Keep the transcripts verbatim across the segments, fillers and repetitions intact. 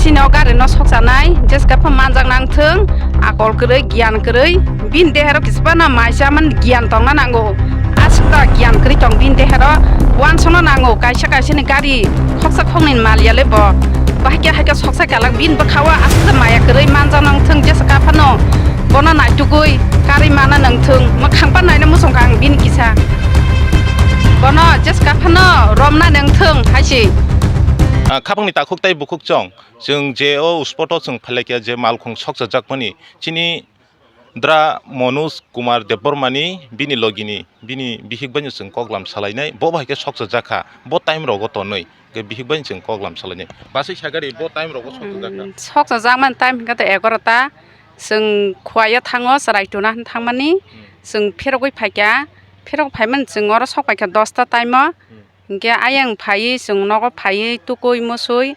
Chini o gari no sokchanai, jeska pha manjak nang thung, akol kwrwi, giyan kwrwi, bini dehero kisa phano mai chamani giyan tongna nango. Aswkta giyan kwrwi tong bini dehero, uansukna nango, kaisa kaisa ni gari khoksa khoknwi ni mal ya le bo. Bahai khe hai khe soksa kalak bini bwkha o aswkta maya kwrwi manjak nang thung, jeska phano bono naitugwi karwi mana nang thung, mwkhang pa naina muchung kha ang bini kisa. Bono jeska phano romna nang thung hai se. Ah, khapangni takhuk tei bukhuk chong. Chwng je o spot o chwng phailaikha je malkhung sokchajakmani chini dra Manoj Kumar Debbarmani bini logini bini bihik baino chwng koklam salainai, bo bai khe sokchajakha bo time rogo tonwi, khe bihik baino chwng koklam salainai. Basai sagari bo time rogo sokchajakha. Mm, sokchajakmani time hwnkhe to egarota, chwng khuaio thango chwrai tuna hwn thangmani, Hmm. chwng pherogwi phaikha, pherok phaimani chwng oro sok paikha dosta time o. Hmm. Hinkhe ayang phaiwi chwng nogo phaiwi tukui musui,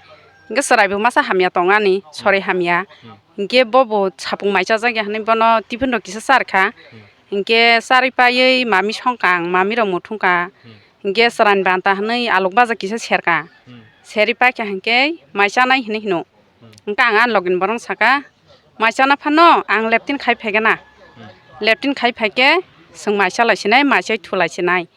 hinkhe chwraibo masa hamya tongani, sori hamya. Hmm. Hinkhe bobo sapung mai chajak ya hwnwi bono tiffin rok kisa charkha. Hmm. Hinkhe charwi paiwi mami songkha ang, mami rok muthungkha. Hmm. Hinkhe chwraini banta hwnwi alok baja kisa serkha. Hmm. Serwi paikha hinkhe mai chanai hwnwi hino. Hmm. Hinkhe ang ani logini borok saka, "Mai chana phano ang leptin khai phaigana. Hmm. Leptin khai phaikhe chwng mai chalai sinai, mai chai thulai sinai."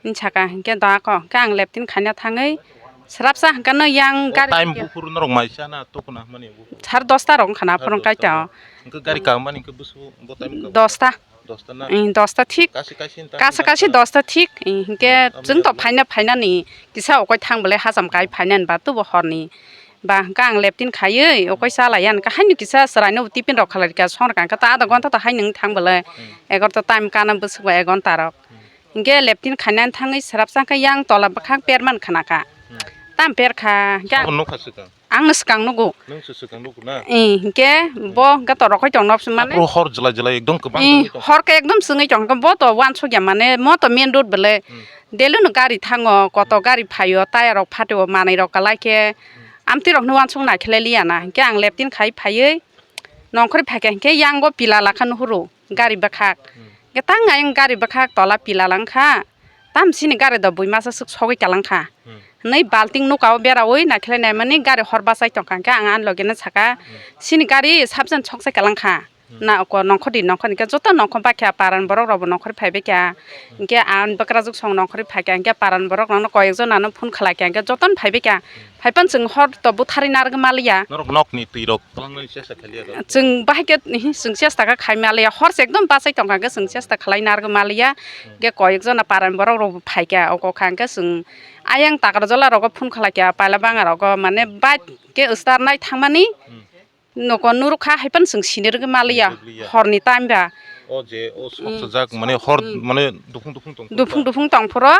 Hini saka hinkhe doa kho, hinkhe ang leptin khaina thangwi swrapsa hinkhe no yang O gari time buphuru norok mai chana tukuna hwnmani buphuru? Sar dosta rok wngkha na Sar phorong dosta kaita. Hinkhe gari kaham mani hinkhe busu bo time kaham? Dosta. Dosta na? Ing, dosta thik. Kasi kasi hinta Kasa hinta kasi hinta. Dosta thik. Ing, hinkhe Abo chwng to yak phaina phainani kisa okoi thang belai hacham kai phainani ba tubo horni. Ba hinkhe ang leptin khaiwi okoi chalaiya hinkhe haino kisa chwraino tiffin rok khalai rikha song rikha hinkhe ta adha gonta to haino wng thang belai. Hmm. Egarota time kana bwswk ba ek gonta rok. Hmm. Hinkhe leptin khainani thangwi swrapsa khe yang tola bwkhak perman khna kha. Hmm. Tam per kha hinkhe Abo nukha swkang? Ang no swkang nugo. Nwng se swkang nugo na? Eh, hinkhe bo hinkhe to rokhoi tong nw mane. Aphuru hor jwlai jwlai ekdom kwbang Eh, jwlai tong. Hor khe ekdom swngwi tong khe bo to uansukya mane mo to main road belai. Hmm. Daily no gari thango, koto Hmm. gari phaio, tire rok phatio, manwi rok kwlai khe. Hmm. Amtwi rok no uansuk nai khlai liya na. Hinkhe ang leptin khai phaiwi nongkhor phaikha hinkhe yango pila lakha nuhuru gari bwkhak. Hmm. Hinkhe tang ayang gari bwkhak tola pila langkha. Tam sini gari do bui masa swk sogwi kalang kha. Hmm. Hwnwi balting nukao beraui naikhlai naimani gari hor bachai tongkha, hwnkhe ang ani loge no saka, Hmm. "Sini gari sabjani sokchai kalang kha." Hmm. Na oko nongkhor di, nongkhor ni khe joto nongkhor bai kha, paran borok rok bo nongkhor phai bai kha. Hmm. Hwnkhe ang bwkrajwk song nongkhor phai kha, hwnkhe paran borok rok no koi ek jona no phone khlai kha, hwnkhe joto no phai bai kha. Hmm. Phai phano chwng hor to butharwi narwk maliya. Norok nokni twi rok twlangnani chesta khailiya da? Chwng bahai khe, hi, chwng chesta khe khai maliya. Hor se ekdom bachai tongkha khe chwng chesta khlai narwk maliya. Hmm. Khe koi ek jona paran borok rok bo phai kha, oko kha hwnkhe chwng ayang Takarjala rogo phone khlai kha, paila banga rogo mane bike khe start nai thangmani Hmm. noko nurwk kha, hai phano chwng sini rwgwi maliya. Sini rwgliya. Horni time ba. O je, o Hmm. sokchajak, mane hor, Hmm. mane duphung duphung tong Duphung phuru ba? Duphung tong phuru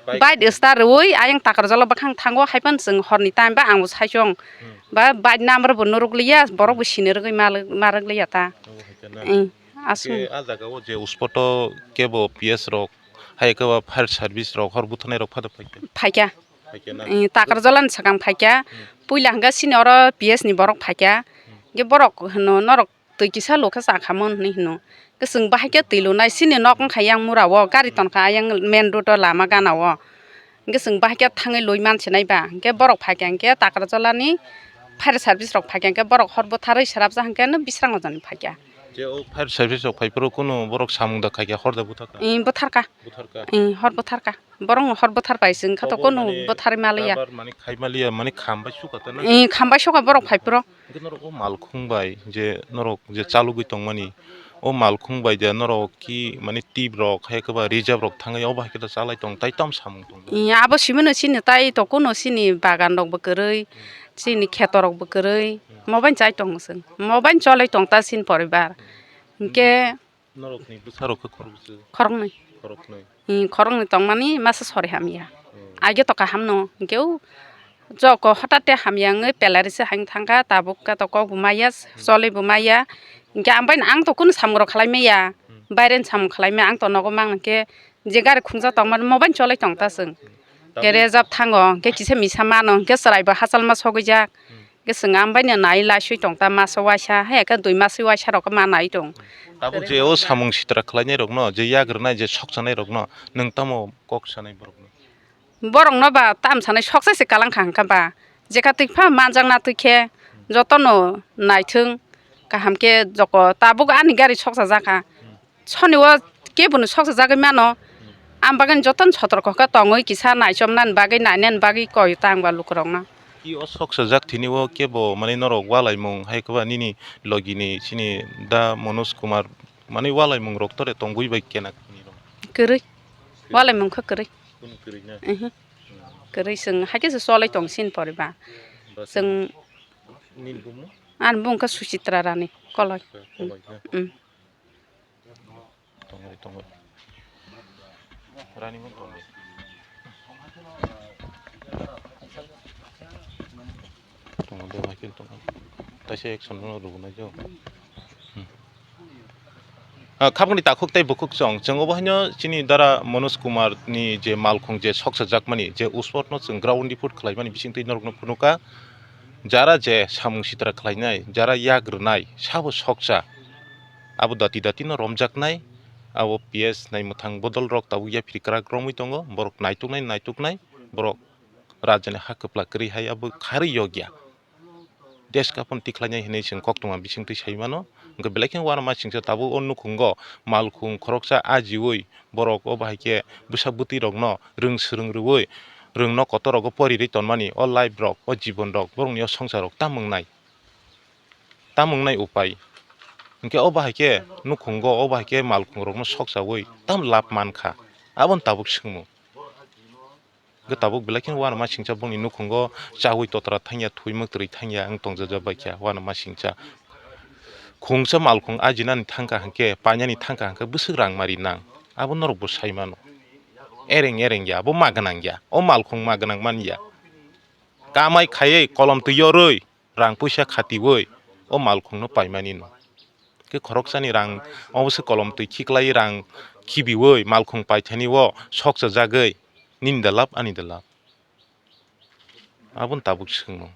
Bike. Bike start rwui ayang Takarjala bwkhang thango, hai phano chwng horni time ba ang bo saichung. Hmm. Ba bike number bo nurwk liya, borok bo sini rwgwi ma, ma rwgliya ta. Obo hai khe na? Hmm. Aswk. Khe a jaga o je spot o kebo P S rok, hai khe ba fire service rok, hor butharnai rok phado phaikha? Phaikha. Phaikha na? Eh, Takarjala ni swkang phaikha. Hmm. Puila hwnkhe sini oro P S ni borok phaikha. Hmm. Hwnkhe borok hwno norok twi kisa lukhe chakhamon hinwi hwno. Hwnkhe chwng bahai khe twi lunai sini nok wngkha yang mura o, gari Hmm. tonkha ayang main road o lama gana o. Hwnkhe chwng bahai khe thangwi lui mansinai ba. Hwnkhe borok phaikha hwnkhe Takarjala ni fire service rok phaikha hwnkhe borok hor butharwi swrapjak hwnkhe no Bisrango jani phaikha. Je o fire service rok phai phuru kunu borok samung da khaikha hor da butharkha? Ih, butharkha. Butharkha. Ih, hor butharkha. Borok no hor buthar pai se wngkha to Obo kunu mane buthar maliya. Kabar mane khai maliya, mane kham bai suka ta na? Ih, kham bai suka borok phai phuru. Hwnkhe norok o malkhung bai je norok je chalugwi tongmani, o malkhung bai je norok ki mane tip rok hai khe ba reserve rok thangwi obo hai khe da chalai tong tai tam samung tong. Ih, abo simi no sini tai to kunu sini bagan rok bo kwrwi, sini kheto rok bo kwrwi, Hmm. mobain chai tong chwng, mobain cholai tong ta sini poribar. Hmm. Hwnkhe Norokni bwsarok khe khorokbwswk? Khoroknwi. Khoroknwi. Hmm, khoroknwi tongmani masa sori hamya. Hmm. Age to kaham no, hwnkhe o joko hotate hamya wngwi pelari se haino thangkha, tabuk khe to kok bo maya, Hmm. choli bo maya. Hwnkhe ang bai ang to kunu samung rok khlai maya, Hmm. baire ni samung khlai maya, ang to nogo mang hwnkhe je gari khungjak tongmani mobain cholai tong ta chwng. Hmm. Hwnkhe Tabuk rejab thango, hwnkhe kisa misa mano, hwnkhe chwrai bo hachalma sogwijak. Hmm. Hwnkhe chwng ang bai no nai laisui tong ta, maso waisa, hai khe dui maso waisa rok ma nai tong. Tabuk je o samung sitra khlainai rokno, je yagrwnai, je sokchanai rokno, nwng tamo kok sanai borokno? Borokno ba tam sanai soksa se kalang kha hwnkha ba, jekha twi pha manjakna twi khe, Jotono naithwng kaham khe joko tabuk ani gari soksa jakha. Soni o kebono soksa jagwi mano. Ang bagwi jotono sotorko khe tongwi kisa naichomnani bagwi nainani bagwi koi ta ang ba lukurokno. Ki o soksa jak thini o kebo mane norok walaimung hai khe ba nini logini chini da Manoj Kumar mane walaimung rok tore tongwi bai kena khini rok. Kwrwi. Walaimung khe kwrwi. Kunu kwrwi na? Mhm. Kwrwi chwng hai khe se cholai tong sini poriba. Ba chwng nini bumu? Ani bung khe Suchitra Rani Koloi. Koloi na? Mm. Tongwi, tongwi. Rani bo tongwi. Tongo, de, hai khe tongo. Taisa action no rwgwna jo. Hmm. Ah, khabangni takhuk tei bukhuk chwng. Chwng obo haino chini dara Manoj Kumar ni je malkhung je soksa jakmani, je uspot no chwng ground report khlaimani bisingtwi norokno phunukha. Jara je samung sitra khlainai, jara yak rwnai, sabo soksa. Abo dati dati no romjaknai, abo P S naimwthang bodol rok tabuk yaphri kwrak romwi tongo, borok naituknai, naituknai, borok rajani ha kwplak kwrwi hai abo kharwi yokya. Desh kapon tikhlainai hinwi chwng koktwma bisingtwi sai mano. Hwnkhe belai kheno uanama singcha tabuk o nukhungo malkhung khoroksa ajiui borok o bahai khe bwsa bwtwi rokno rwng swrwng rwui rwngno kotor rogo porirwi tonmani o life rok o jibon rok borokni o songsar rok tam wngnai. Tam wngnai upai. Hwnkhe o bahai khe nukhungo o bahai khe malkhung rokno sokchaui tam lab mankha. Aboni tabuk swngmung. Hwnkhe tabuk belai kheno uanama singcha bongni nukhungo chaui totra thangya, thwi mwktwrwi thangya wng tongjajabaikha uanama singcha. Khungsa malkhung ajinani thangkha hwnkhe, painani thangkha hwnkhe bwswk rang mari nang. Abo norokbo sai mano. Ereng ereng ya, abo ma gwnang ya. O malkhung ma gwnang man ya. Kamai khaiwi kolom twi yorwi, rang puisa khatiui o malkhungno paimani no. Khe khoroksani rang obo se kolom twi khiklai rang khibiui malkhung paithani o sokchajagwi nini da lab ani da lab. Aboni tabuk swngmung.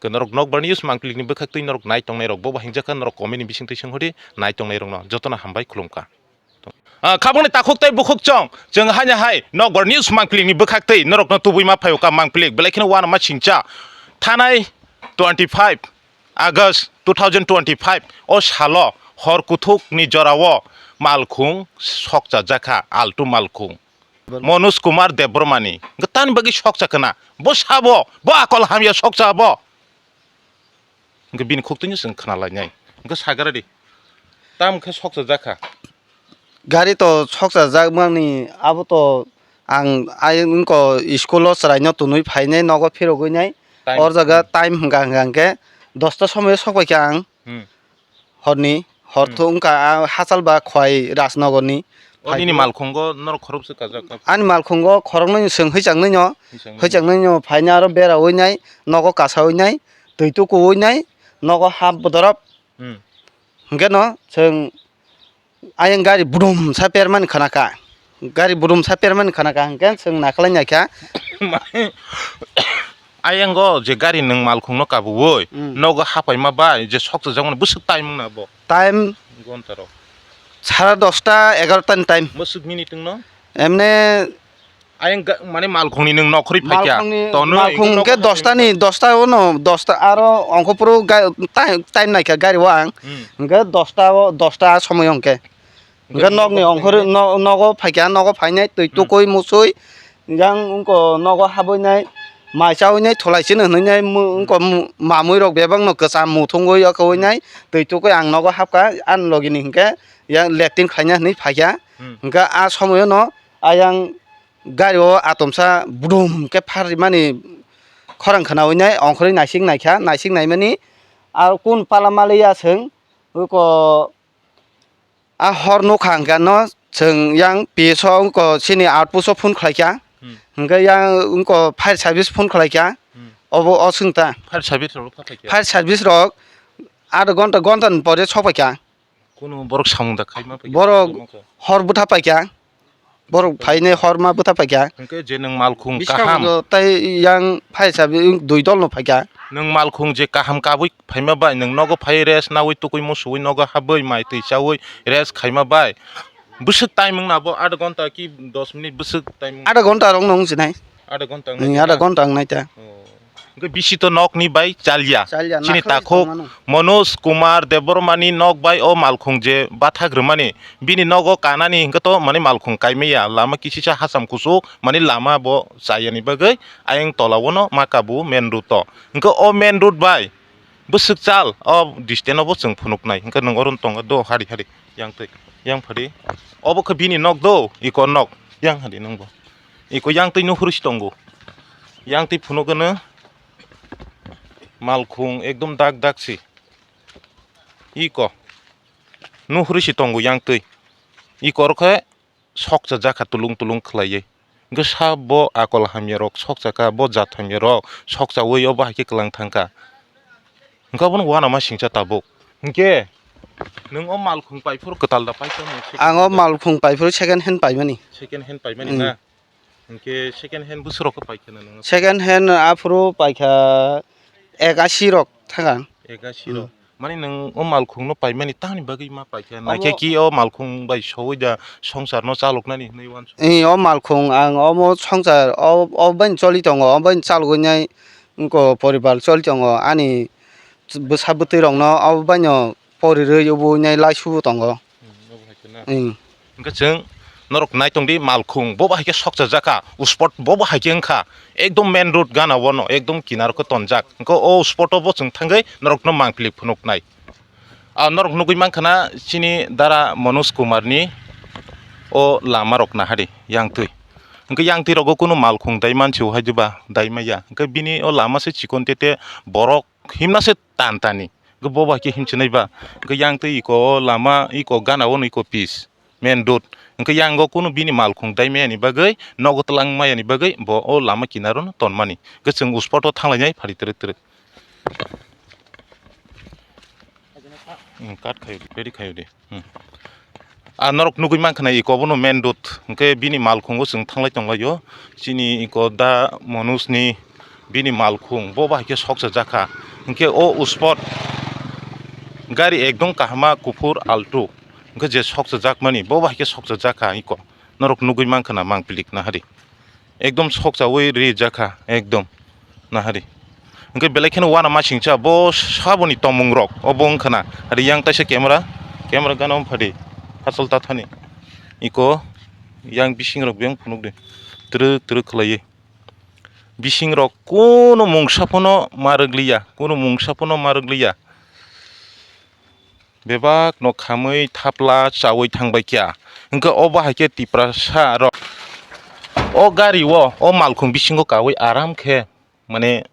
Khe norok Nokbar News mangpili ni bwkhak twi norok nai tongnai rok bo ba hingjak kha norok comment ni bising twi swng hodi nai tongnai rok no jotono hambai khulumkha. Ah, khabangni takhuk tei bukhuk chwng, chwng haino hai Nokbar News mangpili ni bwkhak twi norokno tubui ma phaio ka mangpili belai kheno uanama singcha thanai twenty five August two thousand twenty five o salo hor kuthuk ni jorao malkhung sokcha jakha altu malkhung Manoj Kumar Debbarma ni. Hwnkhe tani bagwi sokcha khna bo sabo bo akol hamya sokcha bo. Hwnkhe bini khuk twi no chwng khna lainai. Hwnkhe sagra di. Tam khe sokcha jakha. Gari to sokcha jakmani abo to ang ayang wngko school o chwraino tunui phainai nogo phirogwi nai. Time. Or jaga time hwnkha hwnkha hwnkhe dosta somoyo sokpaikha ang. Hmm. Horni hor Hmm. thung wngkha a hachal ba khwai Rajnogorni. O nini malkhungo norok khorokse kajak kha? Ani malkhungo khoroknwi chwng hwichangnwino, hwichangnwino phaina aro berawi nai, nogo kasawi nai, twi tukuwi nai, nogo hap bodorop. Hmm. Hwnkhe no chwng ayang gari budum sa permani khana kha. Gari budum sa permani khana kha hwnkhe chwng naikhlai naikha. Ayang o je gari nwng malkhungno kabuwi, Hmm. nogo hapaima bai je sokchajak mano bwswk time wngna bo? Time Gonta rok. Sara dosta, egarota ni time. Bwswk minute wngno? Emne Ayang ga-, mane malkhungni nwng nokhorwi phaikha. Malkhungni, tonwi malkhung hwnkhe dosta ni, dosta o no, dosta aro ongkho phuru ga-, ta-, time naikha gari o ang. Hmm. Hwnkhe dosta o, dosta somoy hwnkhe. Hwnkhe nokni ongkhor, no-, nogo phaikha, nogo phainai twi Hmm. tukui musui, yang wngko nogo habwi nai, mai chawi nai, thwlai chini hwnwi nai, mu-, wngko mu-, mamui rok bebak no kwcham muthungwi yakwi nai, twi tukui ang nogo hapkha, ani logi ni hwnkhe yang latrine khlaina hwnwi phaikha. Hmm. Hwnkhe a somoyo no ayang gari o atomsa budum khe phar rimani khorang khwnawi nai, ongkhorwi naisik naikha, naisik naimani aro kun pala maliya chwng, uko a hor nukha hwnkhe no chwng yang P S o wngko chini outpost o phone khlaikha, Hmm. hwnkhe yang wngko fire service phone khlaikha, Hmm. obo o chwngta. Fire service rok pha khlaikha? Fire service rok adha ghonta, ghonta ni pore sokpaikha. Kunu borok samung da khaima paikha? Borok hor bwtha paikha. Borok phainai hor ma bwtha paikha. Hwnkhe je nwng malkhung kaham. Bwskango tei yang phaisa dui dol no phaikha. Nwng malkhung je kaham kabui phaima bai nwng nogo phai rest naui tukui musuui nogo habui mai twi chaui rest khaima bai. Bwswk time wngna bo adha ghonta ki dos minute bwswk time wngna? Adha ghonta rok no wng sinai. Adha ghonta wng nai ta? Adha ghonta wng nai ta. Oh. Hwnkhe bisi to nokni bai chalya. Chalya, chini nakhwlai takhuk tongmano. Manoj Kumar Debbarmani nok bai o malkhung je bathak rwmani, bini nogo kanani hwnkhe to mani malkhung kaimaya, lama kisisa hacham kuchuk, mani lama bo chayani bagwi ayang tola o no ma kabu main road o. Hwnkhe o main road bai bwswk chal o distance o bo chwng phunuknai. Hwnkhe nwng oro tongo do hari hari yang twi, yang phadi. Obo khe bini nok do, iko nok yang hari nwngbo. Iko yang twi nuhur si tongo. Yang twi phunukgwno malkhung ekdom dak dak si. Iko nuhur si tongo yang twi. Iko oro khe sokcha jakha tulung tulung khlaiwi. Hwnkhe sa bo akol hamya rok sokcha kha, bo jat hamya rok sokchawi obo hai khe kwlang thang kha. Hwnkhe abono uanama singcha tabuk. Hwnkhe nwng o malkhung paiphuru kwtal da paikha? Ang o malkhung paiphuru second hand paimani. Second hand paimani. Mm. Na? Hwnkhe second hand bwswk rok khe paikha na nwng? Second hand aphuru paikha ekasi rok thangkha. Ekasi rok. Mm. Mani nwng o malkhungno paimani tamni bagwi ma paikha? Omo naikhe ki o malkhung bai sowi da songsarno chaloknani hinwi uansuk? Ee, o malkhung ang omo songsar o, o baino choli tongo, o baino chalogwi nai wngko poribar choli tongo. Ani bwsa bwtwi rokno o baino porirwi obo nai laisubo tongo. Hmm, obo hai khe na. Hmm. Hwnkhe chwng norok nai tong di, malkhung bo bo hai khe sokcha jakha, spot bo bo hai khe wngkha, ekdom main road gana o no, ekdom kinaro khe tonjak. Hwnkhe o spot o bo chwng thangwi norokno mangpili phunuknai. A norok nugwi mankha na chini dara Manoj Kumar ni o lama rok nahari yang twi. Hwnkhe yang twi rogo kunu malkhung dai mansi o hai diba, dai maya. Hwnkhe bini o lama se chikon tete borok himna se tan tani. Hwnkhe bo bai khe himchinai ba. Hwnkhe yang twi iko lama iko gana o no iko pis main road. Hwnkhe yang o kunu bini malkhung dai maya ni bagwi, nogo twlang maya ni bagwi bo o lama kinaro no tonmani. Hwnkhe chwng o spot o thanglainai phari twrwk twrwk. Hmm, cut khayo di, ready khayo di. Hmm. A norok nugwi mankha na iko bono main road, hwnkhe bini malkhungo chwng thanglai tonglaio. Chini iko da Manoj ni bini malkhung bo bahai khe sokcha jakha. Hwnkhe o spot gari ekdom kahama kuphur Alto, hwnkhe je sokcha jakmani bo bahai khe sokcha jakha iko. Norok nugwi mankha na mangpilik nahari. Ekdom sokchawi ri jakha, ekdom nahari. Hwnkhe belai kheno uanama singcha bo saboni tomung rok obo wngkha na. Hari yang taisa camera, camera gana wngphadi hachal tathani. Iko yang bising rok beng phunukdi twrwk twrwk khlaiwi. Bising rok kunu mungsa phano ma rwkliya, kunu mungsa phano ma rwkliya. Bebak no khamwi thapla chawi thangbai kha. Hwnkhe obo hai khe Tiprasa rok o gari o, o malkhung bisingo kawi aram khe, mane,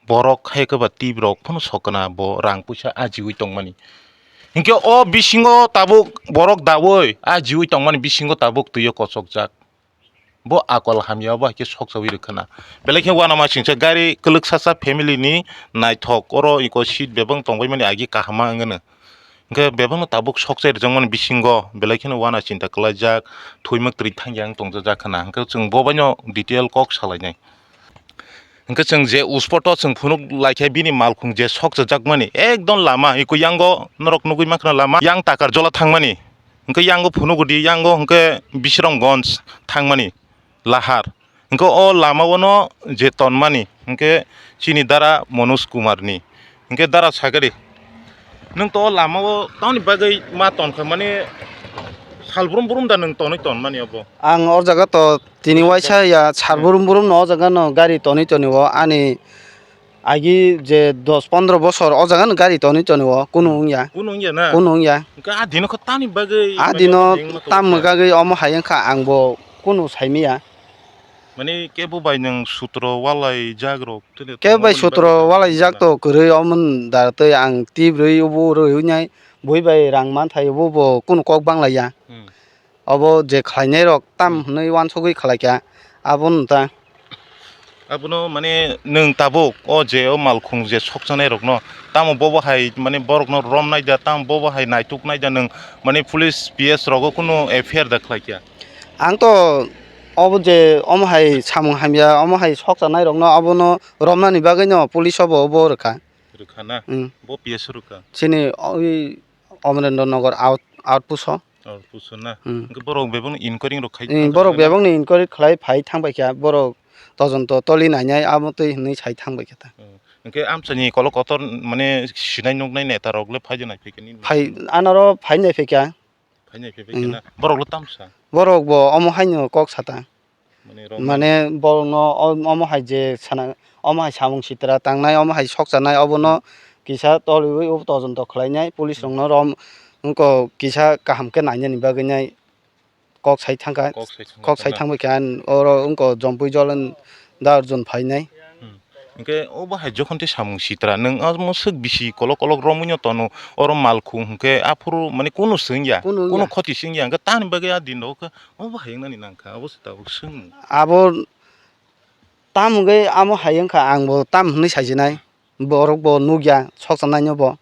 borok hai khe ba tip rok phano sokna bo rang puisa ajiwi tongmani. Hwnkhe o bisingo tabuk borok dawi ajiwi tongmani bisingo tabuk twi o kochokjak. Bo akol hamya bo hai khe sokchawi rwkha na. Belai khe uanama singcha gari kwlwksa sa family ni naithok, oro iko seat bebak tongbaimani agi kaham ma wngwi no. Hwnkhe bebak no tabuk sokchai rwjakmani bisingo belai kheno uana chinta kwlaijak, thwi mak twrwi thangya wng tongjak khana. Hwnkhe chwng bo bai no detail kok salainai. Hwnkhe chwng je o spot o chwng phunuk laikha bini malkhung je sokchajakmani ekdom lama iko yango norok nugwi mankha na lama yang Takarjola thangmani. Hwnkhe yango phunukgwdi, yango hwnkhe Bisramganj thangmani lahar. Hwnkhe o lama o no je tonmani, hwnkhe chini dara Manoj Kumar ni. Hwnkhe dara sakadi, nwng to o lama o tamoni bagwi ma tonkha, mane sal brum brum da nwng tonwi tonmani obo? Ang o jaga to tini waisa ya sal brum brum no o jaga no gari tonwi tonwi o ani Agi je dos pondro bosor o jaga no gari tonwi tonwi o kunu wngya. Kunu wngya na? Kunu wngya. Hwnkhe a dino khe tamni bagwi a mane dino ringma tongkha? Tam bagwi omo hai wngkha ang bo kunu saimaya. Mane kebo bai nwng sutro walai jak rok tini kebo bai tongmani sutro bagwi walai jak to kwrwi omo da tei ang twi bwrwi ubu rwi wngnai bui bai rang manthai ubu bo kunu kok banglaiya. Hmm. Obo je khlainai rok tam hmm hwnwi uansugwi khlaikha, abono ta. Abono mane nwng tabuk o je o malkhung je sokchanai rokno tamo bobo hai mane borokno romnai da, tamo bobo hai naituknai da, nwng mane police P S rogo kunu F I R da khlaikha? Ang to obo je omo hai samung hamya, omo hai sokchanai rokno abono romnani bagwino police obo obo rwkha. Rwkha na? Hmm. Bo P S rwkha? Chini oi Omrendra Nagar out-, outpost o. Outpost o na? Hmm. Hwnkhe borok bebakno inquiry rok khai hmm, borok bebakno inquiry khlai phai thang paikha. Borok Tojonto toli nainai amo twi hwnwi sai thang bai khe ta. Hmm. Hwnkhe amchaini kolok kotor mane sinai nuknai neta rok le phai de nai phai khe nini? Phai, anoro phai nai phai kha. Phai nai phai khe Hmm. na. Borok le tamsa. Borok bo omo haino kok sata. Mane rok Mane borokno o-, omo hai je sana, omo hai samung sitra tangnai, omo hai sok chanai, obono Hmm. kisa toliwi o tojonto khlainai, police Hmm. rokno rom wngko kisa kaham khe nainani bagwi nai. Kok sai thangkha, Kok sai thangkha kok sai na? Thangbai kha, oro wngko Jompui Jol da Arjun phainai. Hmm. Hwnkhe obo hai jokhon tei samung sitra, nwng omo swk bisi kolok kolok romwi no tono, oro malkhung hwnkhe aphuru mane kunu swngya, Kunu kunu wngya. Khoti swngya, hwnkhe tamni bagwi a din rok khe obo hai wngnani nangkha, obo se tabuk swngmung. Abo tam hwnkhe amo hai wngkha, ang bo tam hwnwi saijinai, borok bo nukya, sok chanaino bo.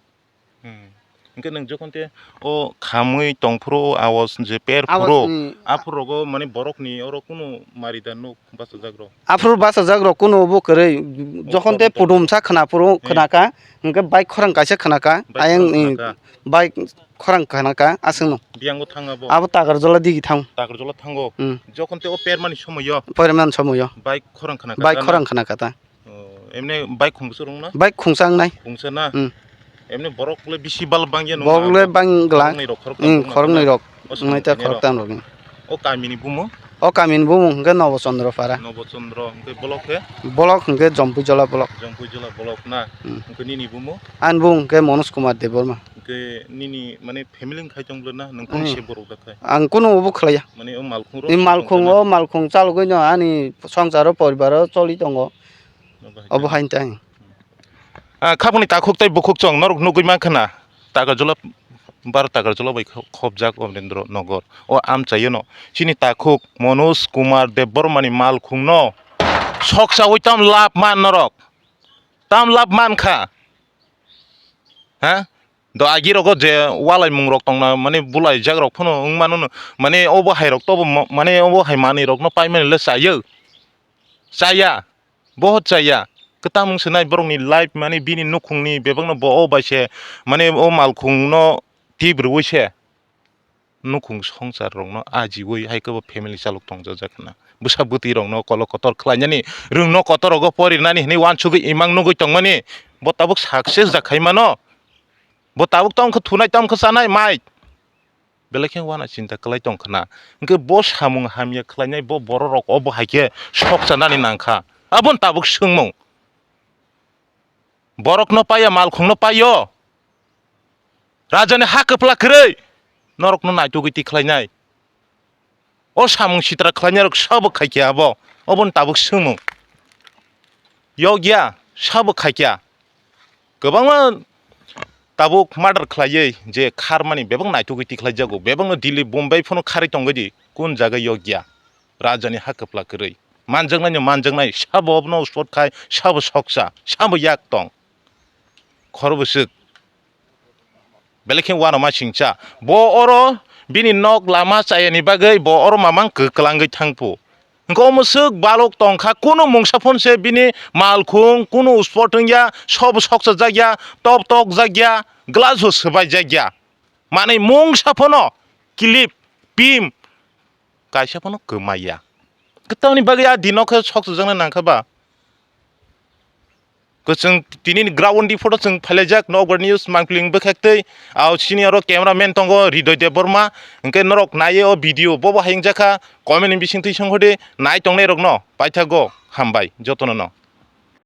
Hmm. Hwnkhe nwng jokhon te o khamwi tongphuru, o awas je per Awas, phuru, hmm. Aphuru rogo mane borokni oro kunu mari da nuk bachajak rok? Aphuru bachajak rok kunu bo kwrwi, O jokhon te khoroknwi pudum sa khwna phuru Hmm. Khwna kha, hwnkhe bike khorang kaisa khwna kha, Bike ayang, khorang hmm, khwna kha. Bike khorang khwna kha, aswkno. Biyango thang abo? Abo Takarjola digi thang. Takarjola thango? Hmm. Jokhon te o permani somoyo? Perman somoyo. Bike khorang khwna kha Bike ta na? Khorang khwna kha ta. Oh, emne bike khungsa rwngna? Bike khungsa wngnai. Khungsa na? Hmm. Emne borok le bisi bal bangya nung Borok na le abo? Bangla. Khoroknwi rok, khoroknwi Hmm, rok khoroknwi na? Rok. O samung Wngnai ta tini khoroktam rok. Rok. O kamini bumo? O kamini bumo hwnkhe Nobo Chandra Para. Nobo Chandra, hwnkhe bolok khe? Bolok hwnkhe Jompui Jola bolok. Jompui Jola bolok na? Hmm. Hwnkhe nini bumo? Ani bumo hwnkhe Manoj Kumar Debbarma. Hwnkhe nini mane family wngkhai tong bwle na? Nwng Hmm. kungse borok da khai? Ang kunu obo khlaiya. Mane o malkhung rok Ni malkhung tongkha na? O malkhung chalogwi no ani songsaro poribaro choli tongo. Obo hai Obo khe? Hain tang. Ah, khapangni takhuk tei bukhuk chwng norok nugwi mankha na, Takarjula, bar Takarjula bai kho-, khobjak Omrendra Nagar. O amchaio no chini takhuk Manoj Kumar Debbarma ni malkhungno sok chaui tam lab man norok. Tam lab mankha. Ha? Do agi rogo je walai mung rok tongna, mane bulai jak rok phano wng mano no, mane obo hai rok tobo mo-, mane obo hai manwi rok no pai mani le chaio. Chaya. Bohot chaya. Kwtamung se nai borokni life, mane bini nukhungni bebakno bo o bai se, mane o malkhungno tip rwui se nukhung songsar rokno ajiui hai khe bo family chalok tongjak jak khna. Bwsa bwtwi rokno kolok kotor khlainani, rwngno kotor rogo porinani hinui uansugui imang nugui tongmani bo tabuk success jak khai mano. Bo tabuk tongkha thunai, tongkha chanai mai. Belai khe uana chinta kwlai tong khna. Hwnkhe bo samung hamya khlainai bo borok rok obo hai khe sok chanani nang kha. Aboni tabuk swngmung. Borokno paiya, malkhungno paiyo. Rajani ha kwpla kwrwi norokno naitugwi tikhlainai. O samung sitra khlainai rok sabo khai khe abo. Oboni tabuk swngmung. Yokya, sabo khai khe. Kwbangma tabuk murder khlaiwi je kharmani bebak naitugwi tikhlaijago, bebakno Delhi, Bombay phano kharwi tongwi di, kun jaga yokya, rajani ha kwpla kwrwi. Manjaknaino manjaknai, sabo obono spot khai, sabo soksa, sabo yak tong. Khorbo swk. Belai khe uanama singcha. Bo oro bini nok lama chayani bagwi bo oro mamang kwklangwi thangphu. Hwnkhe omo swk balok tongkha, kunu mungsa phone se bini malkhung, kunu spot wngya, sobo sokchajak ya, top tokjak ya, glass bo swbaijak ya. Manwi mungsa phano clip, pim, kaisa phano kwmaiya. Kwtalni bagwi a dino khe sokchajaknai nangkha ba? Kwchwng tini ni ground report o chwng phailaijak Nokbar News mangpili bwkhak twi. Ao chini oro camera man tongo Ridoy Debbarma. Hwnkhe norok naiwi o video bobo hai wngjakha, comment ni bisingtwi songkhode nai tongnai rokno paithago hambai jotono no.